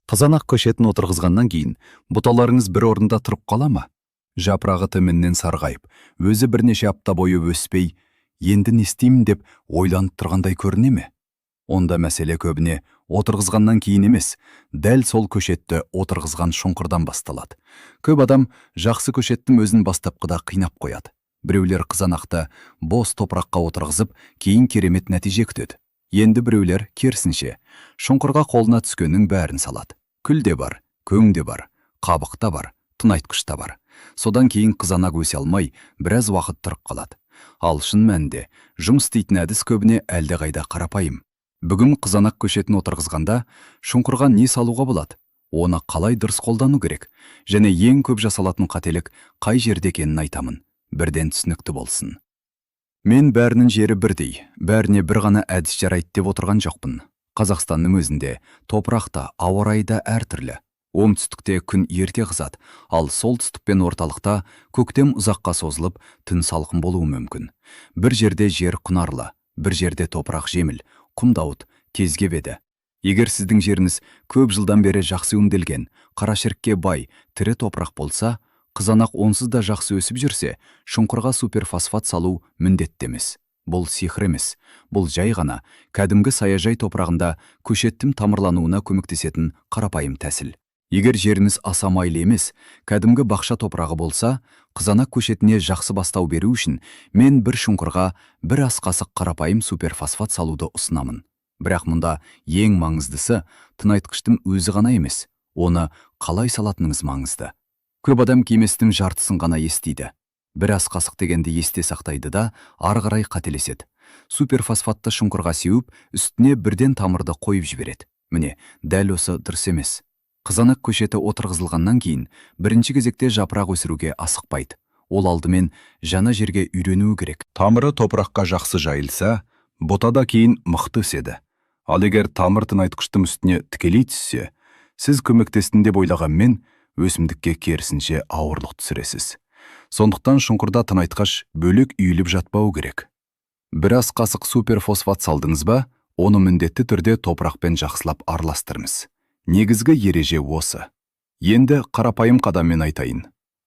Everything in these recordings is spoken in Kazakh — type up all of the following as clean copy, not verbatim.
Қызанақ көшетін отырғызғаннан кейін бұталарыңыз бір орында тұрып қала ма? Жапырағы төменнен сарғайып, өзі бірнеше апта бойы өспей, енді не істеймін деп ойланып тұрғандай көріне ме? Онда мәселе көбіне отырғызғаннан кейін емес, дәл сол көшетті отырғызған шұңқырдан басталады. Көп адам жақсы көшеттің өзін бастапқыда қинап қояды. Біреулер қызанақты бос топыраққа отырғызып, кейін керемет нәтиже күтеді. Енді біреулер керісінше, шұңқырға қолына түскеннің бәрін салады. Күл де бар, көң де бар, қабық та бар, тыңайтқыш та бар. Содан кейін қызанақ өсе алмай, біраз уақыт тұрып қалады. Ал шын мәнінде жұмыс істейтін әдіс көбіне әлдеқайда қарапайым. Бүгін қызанақ көшетін отырғызғанда шұңқырға не салуға болады? Оны қалай дұрыс қолдану керек? Және ең көп жасалатын қателік қай жерде екенін айтамын. Бірден түсінікті болсын. Мен бәрінің жері бірдей, бәріне бір ғана әдіс жарайды деп отырған жоқпын. Қазақстанның өзінде топырақ та, ауа райы да әртүрлі. Оңтүстікте күн ерте қызады, ал солтүстік пен орталықта көктем ұзаққа созылып, түн салқын болуы мүмкін. Бір жерде жер құнарлы, бір жерде топырақ жеміл, құмдауыт, тез кебеді. Егер сіздің жеріңіз көп жылдан бері жақсы өңделген, қарашірікке бай, тірі топырақ болса, қызанақ онсыз да жақсы өсіп жүрсе, шұңқырға суперфосфат салу міндетті емес. Бұл сиқыр емес, бұл жай ғана кәдімгі саяжай топырағында көшеттің тамырлануына көмектесетін қарапайым тәсіл. Егер жеріңіз аса майлы емес, кәдімгі бақша топырағы болса, қызанақ көшетіне жақсы бастау беру үшін мен бір шұңқырға бір ас қасық қарапайым суперфосфат салуды ұсынамын. Бірақ мұнда ең маңыздысы тыңайтқыштың өзі ғана емес, оны қалай салатыныңыз маңызды. Көп адам кеңестің жартысын ғана естиді. Бір ас қасық дегенді есте сақтайды да, ары қарай қателеседі. Суперфосфатты шұңқырға сеуіп, үстіне бірден тамырды қойып жібереді. Міне, дәл осы дұрыс емес. Қызанақ көшеті отырғызылғаннан кейін бірінші кезекте жапырақ өсіруге асықпайды. Ол алдымен жаңа жерге үйренуі керек. Тамыры топыраққа жақсы жайылса, бұта да кейін мықты өседі. Ал егер тамыр тыңайтқыштың үстіне тікелей түссе, сіз көмектестім деп ойлағанмен, өсімдікке керісінше ауырлық түсіресіз. Сондықтан шұңқырда тыңайтқыш бөлек үйіліп жатпауы керек. Бір ас қасық суперфосфат салдыңыз ба, оны міндетті түрде топырақпен жақсылап араластырыңыз. Негізгі ереже осы. Енді қарапайым қадаммен айтайын.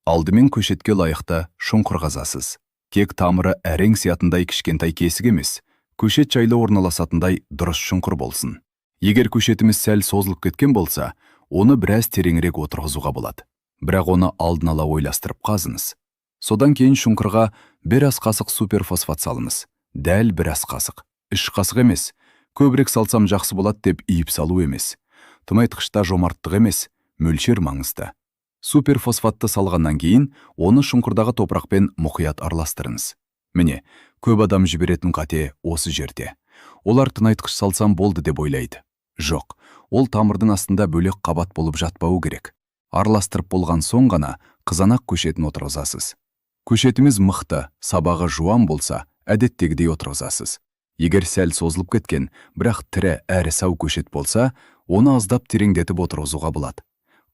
Алдымен көшетке лайықты шұңқыр қазасыз. Тек тамыры әрең сиятындай кішкентай кесік емес, көшет жайлы орналасатындай дұрыс шұңқыр болсын. Егер көшетіміз сәл созылып кеткен болса, оны біраз тереңірек отырғызуға болады. Бірақ оны алдын ала ойластырып қазыңыз. Содан кейін шұңқырға бір ас қасық суперфосфат салыңыз. Дәл бір ас қасық. 3 қасық емес. Көбірек салсам жақсы болады деп үйіп салу емес. Тыңайтқышта жомарттық емес, мөлшер маңызды. Суперфосфатты салғаннан кейін оны шұңқырдағы топырақпен мұқият араластырыңыз. Міне, көп адам жіберетін қате осы жерде. Олар тыңайтқыш салсам болды деп ойлайды. Жоқ, ол тамырдың астында бөлек қабат болып жатпауы керек. Араластырып болған соң ғана қызанақ көшетін отырғызасыз. Көшетіміз мықты, сабағы жуан болса, әдеттегідей отырғызасыз. Егер сәл созылып кеткен, бірақ тірі әрі сау көшет болса, оны аздап тереңдетіп отырғызуға болады.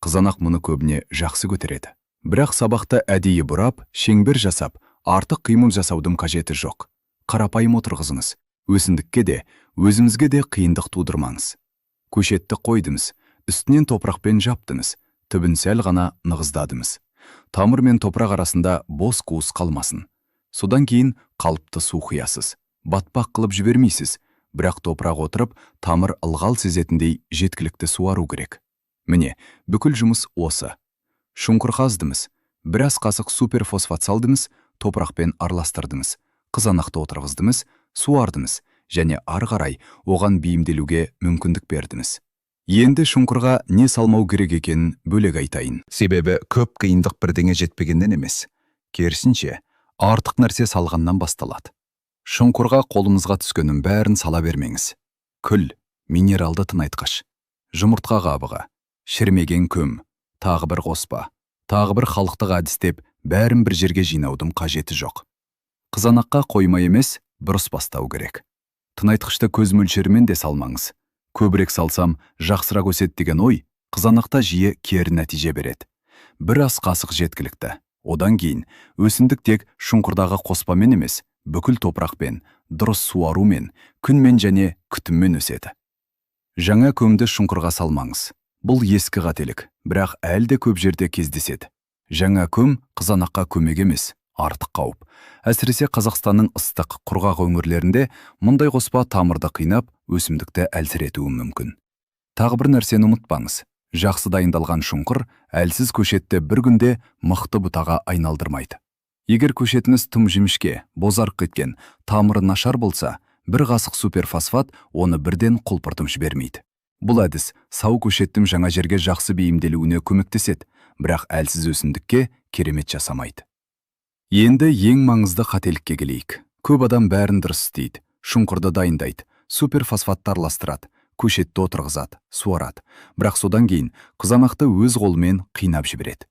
Қызанақ мұны көбіне жақсы көтереді. Бірақ сабақты әдейі бұрап, шеңбер жасап, артық қимыл жасаудың қажеті жоқ. Қарапайым отырғызыңыз. Өсімдікке де, өзіңізге де қиындық тудырмаңыз. Көшетті қойдыңыз, үстінен топырақпен жаптыңыз, түбін сәл ғана нығыздадыңыз. Тамыр мен топырақ арасында бос қуыс қалмасын. Содан кейін қалыпты су құясыз. Батпақ қылып жібермейсіз, бірақ топырақ отырып, тамыр ылғал сезетіндей жеткілікті суару керек. Міне, бүкіл жұмыс осы. Шұңқыр қаздыңыз, бір ас қасық суперфосфат салдыңыз, топырақпен араластырдыңыз, қызанақты отырғыздыңыз, суардыңыз және ары қарай оған бейімделуге мүмкіндік бердіңіз. Енді шұңқырға не салмау керек екенін бөлек айтайын. Себебі көп қиындық бірдеңе жетпегеннен емес, керісінше, артық нәрсе салғаннан басталады. Шұңқырға қолыңызға түскеннің бәрін сала бермеңіз. Күл, минералды тыңайтқыш, жұмыртқа қабығы, шірімеген көм, тағы бір қоспа, тағы бір халықтық әдіс деп бәрін бір жерге жинаудың қажеті жоқ. Қызанаққа қойма емес, бұрыс бастау керек. Тыңайтқышты көз мөлшерімен де салмаңыз. Көбірек салсам, жақсырақ өседі деген ой қызанақта жиі кері нәтиже береді. Бір ас қасық жеткілікті. Одан кейін өсімдік тек шұңқырдағы қоспамен емес, бүкіл топырақпен, дұрыс суарумен, күнмен және күтіммен өседі. Жаңа көмді шұңқырға салмаңыз. Бұл ескі қателік, бірақ әлі де көп жерде кездеседі. Жаңа көм қызанаққа көмек емес, артық қауіп. Әсіресе Қазақстанның ыстық, құрғақ өңірлерінде мұндай қоспа тамырды қинап, өсімдікті әлсіретуі мүмкін. Тағы бір нәрсені ұмытпаңыз. Жақсы дайындалған шұңқыр әлсіз көшетті бір күнде мықты бұтаға айналдырмайды. Егер көшетіңіз тым жіңішке, бозарып кеткен, тамыры нашар болса, бір қасық суперфосфат оны бірден құлпыртып жібермейді. Бұл әдіс сау көшеттің жаңа жерге жақсы бейімделуіне көмектеседі, бірақ әлсіз өсімдікке керемет жасамайды. Енді ең маңызды қателікке келейік. Көп адам бәрін дұрыс істейді. Шұңқырды дайындайды, суперфосфатты араластырады, көшетті отырғызады, суарады. Бірақ содан кейін қызанақты өз қолымен қинап жібереді.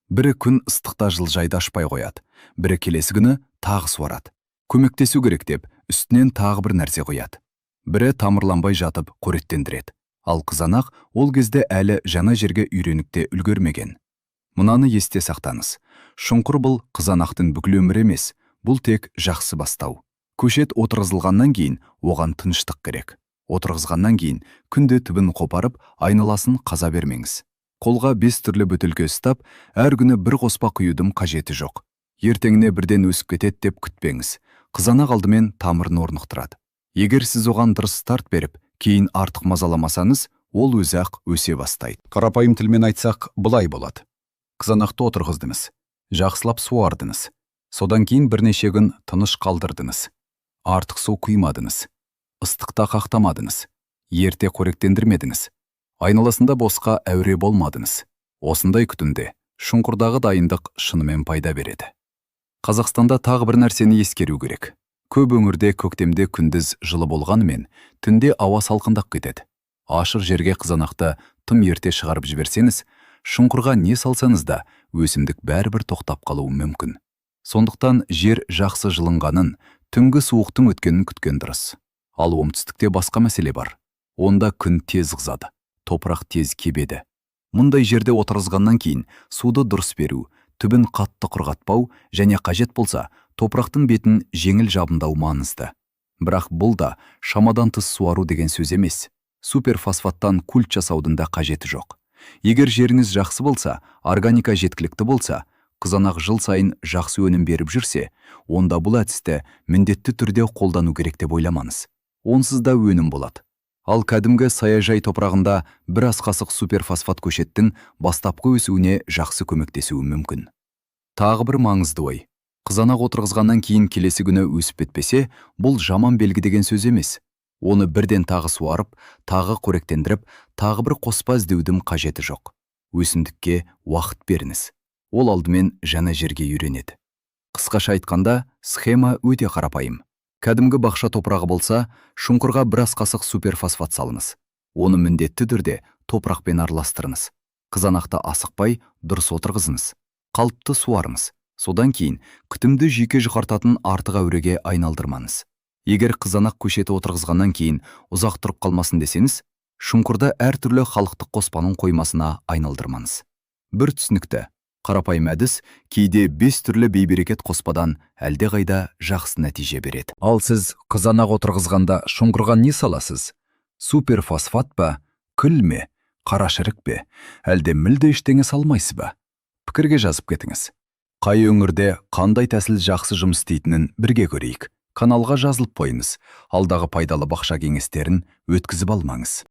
Бірі күн ыстықта жылыжайды ашпай қояды, бірі келесі күні тағы суарады. Көмектесу керек деп үстінен тағы бір нәрсе қояды. Бірі тамырланбай жатып қоректендіреді. Ал қызанақ ол кезде әлі жаңа жерге үйреніп те үлгермеген. Мынаны есте сақтаңыз. Шұңқыр бұл қызанақтың бүкіл өмірі емес, бұл тек жақсы бастау. Көшет отырғызылғаннан кейін оған тыныштық керек. Отырғызғаннан кейін күнде түбін қопарып, айналасын қаза бермеңіз. Қолға 5 түрлі бөтелке ұстап, әр күні бір қоспа құюдың қажеті жоқ. Ертеңіне бірден өсіп кетеді деп күтпеңіз. Қызанақ алдымен тамырын орнықтырады. Егер сіз оған дұрыс старт беріп, кейін артық мазаламасаңыз, ол өзі-ақ өсе бастайды. Қарапайым тілмен айтсақ, былай болады. Қызанақты отырғыздыңыз, жақсылап суардыңыз. Содан кейін бірнеше күн тыныш қалдырдыңыз. Артық су құймадыңыз. Ыстықта қақтамадыңыз. Ерте қоректендірмедіңіз. Айналасында босқа әуре болмадыңыз. Осындай күтімде шұңқырдағы дайындық шынымен пайда береді. Қазақстанда тағы бір нәрсені ескеру керек. Көп өңірде көктемде күндіз жылы болғанымен, түнде ауа салқындап кетеді. Ашық жерге қызанақты тым ерте шығарып жіберсеңіз, шұңқырға не салсаңыз да, өсімдік бәрібір тоқтап қалуы мүмкін. Сондықтан жер жақсы жылынғанын, түнгі суықтың өткенін күткен дұрыс. Ал оңтүстікте басқа мәселе бар. Онда күн тез қызады, топырақ тез кебеді. Мұндай жерде отырғызғаннан кейін суды дұрыс беру, түбін қатты құрғатпау және қажет болса, топырақтың бетін жеңіл жабындау маңызды. Бірақ бұл да шамадан тыс суару деген сөз емес. Суперфосфаттан культ жасаудың да қажеті жоқ. Егер жеріңіз жақсы болса, органика жеткілікті болса, қызанақ жыл сайын жақсы өнім беріп жүрсе, онда бұл әдісті міндетті түрде қолдану керек деп ойламаңыз. Онсыз да өнім болады. Ал кәдімгі саяжай топырағында бір ас қасық суперфосфат көшеттің бастапқы өсуіне жақсы көмектесуі мүмкін. Тағы бір маңызды ой. Қызанақ отырғызғаннан кейін келесі күні өсіп кетпесе, бұл жаман белгі деген сөз емес. Оны бірден тағы суарып, тағы қоректендіріп, тағы бір қоспа іздеудің қажеті жоқ. Өсімдікке уақыт беріңіз. Ол алдымен жаңа жерге үйренеді. Қысқаша айтқанда, схема өте қарапайым. Кәдімгі бақша топырағы болса, шұңқырға бір ас қасық суперфосфат салыңыз. Оны міндетті түрде топырақпен араластырыңыз. Қызанақты асықпай дұрыс отырғызыңыз. Қалыпты суарыңыз. Содан кейін күтімді жүйке жұқартатын артық әуреге айналдырмаңыз. Егер қызанақ көшеті отырғызғаннан кейін ұзақ тұрып қалмасын десеңіз, шұңқырды әртүрлі халықтық қоспаның қоймасына айналдырмаңыз. Бір түсінікті, қарапайым әдіс кейде 5 түрлі бейберекет қоспадан әлдеқайда жақсы нәтиже береді. Ал сіз қызанақ отырғызғанда шұңқырға не саласыз? Суперфосфат па, күл ме, қара шірік пе, әлде мүлде ештеңе салмайсыз ба? Пікірге жазып кетіңіз. Қай өңірде қандай тәсіл жақсы жұмыс істейтінін бірге көрейік. Каналға жазылып қойыңыз. Алдағы пайдалы бақша кеңестерін өткізіп алмаңыз.